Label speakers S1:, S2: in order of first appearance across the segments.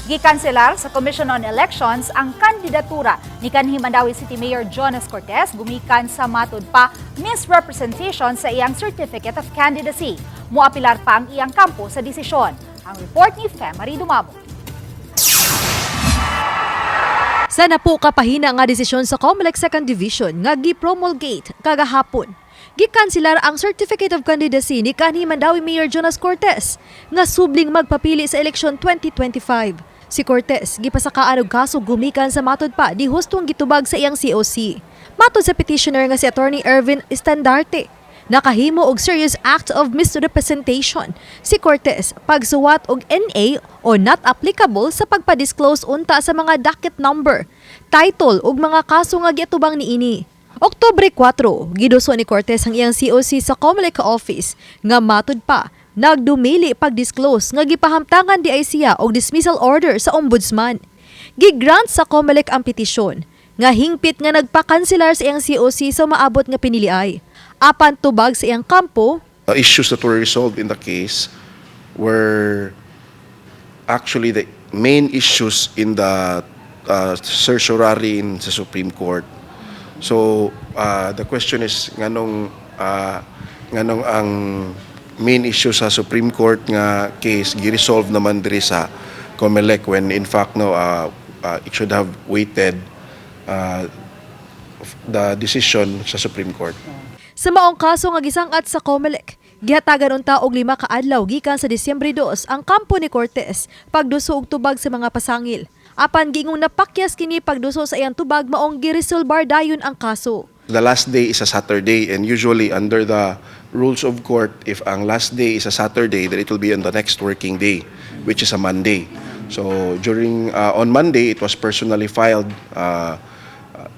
S1: Gikanselar sa Commission on Elections ang kandidatura ni kanhi Mandaue City Mayor Jonas Cortes gumikan sa matud pa misrepresentation sa iyang Certificate of Candidacy. Muapilar pa ang iyang kampo sa desisyon. Ang report ni Femary Dumabo.
S2: Sa napo kapahina nga desisyon sa COMELEC Second Division nga gi-promulgate kagahapon, gikanselar ang Certificate of Candidacy ni kanhi Mandaue Mayor Jonas Cortes nga subling magpapili sa eleksyon 2025. Si Cortes gipasakaan og kaso gumikan sa matod pa di hustong gitubag sa iyang COC. Matod sa petitioner nga si Attorney Ervin Estandarte, nakahimo og serious act of misrepresentation si Cortes pagsuwat og NA o not applicable sa pagpa-disclose unta sa mga docket number, title ug mga kaso nga giatubang niini. Oktubre 4, giduso ni Cortes ang iyang COC sa COMELEC office nga matud pa nagdumili pag-disclose nga gipahamtangan di ay siya og dismissal order sa ombudsman. Gigrant sa COMELEC ang petisyon nga hingpit nga nagpakanselar sa iyang COC sa maabot nga piniliay. Apan tubag sa iyang kampo,
S3: The issues that were resolved in the case were actually the main issues in the certiorari in sa Supreme Court. So the question is nganong ang main issue sa Supreme Court nga case gi-resolve naman diri sa COMELEC when in fact, no, it should have waited the decision sa Supreme Court.
S2: Sa maong kaso nga gisang-at sa COMELEC, gihatagan unta og 5 ka adlaw gikan sa Disyembre 2 ang kampo ni Cortes pagduso og tubag sa mga pasangil. Apan giingong napakyas kini pagduso sa iyang tubag, maong giresolbar dayon ang kaso.
S3: The last day is a Saturday, and usually under the rules of court, if ang last day is a Saturday, then it will be on the next working day, which is a Monday. So during on Monday, it was personally filed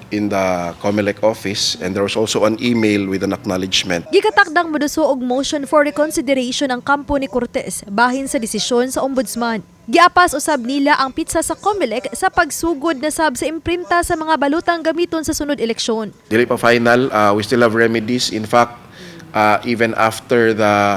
S3: in the COMELEC office, and there was also an email with an acknowledgement.
S2: Gikatakdang moduso og motion for reconsideration ang kampo ni Cortes bahin sa desisyon sa ombudsman. Giapas usab nila ang petsa sa COMELEC sa pagsugod na sab sa imprinta sa mga balutang gamiton sa sunod eleksyon.
S3: Dili pa final, we still have remedies. In fact, even after the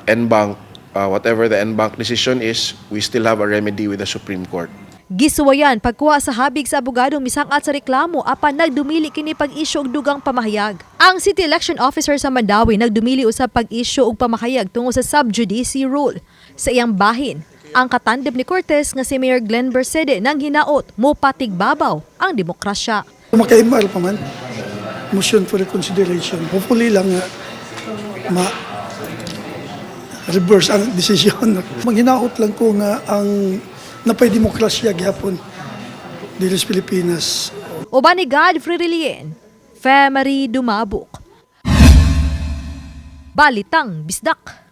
S3: en banc, whatever the en banc decision is, we still have a remedy with the Supreme Court.
S2: Gisuwayan pagkuha sa habig sa abogado misangat sa reklamo, apan nagdumili kini pag-isyu og dugang pamahayag. Ang City Election Officer sa Mandaue nagdumili usab pag-isyu og pamahayag tungod sa sub judice rule. Sa iyang bahin, ang katandem ni Cortes nga si Mayor Glenn Bercede nang hinaot mo patigbabaw ang demokrasya.
S4: Maka-MR pa man, motion for reconsideration. Hopefully lang nga ma reverse ang desisyon. Manghinaot lang ko nga ang napay demokrasya gihapon diri sa Pilipinas.
S2: Uban ni Godfrey Relien, Femery Dumabuk. Balitang Bisdak.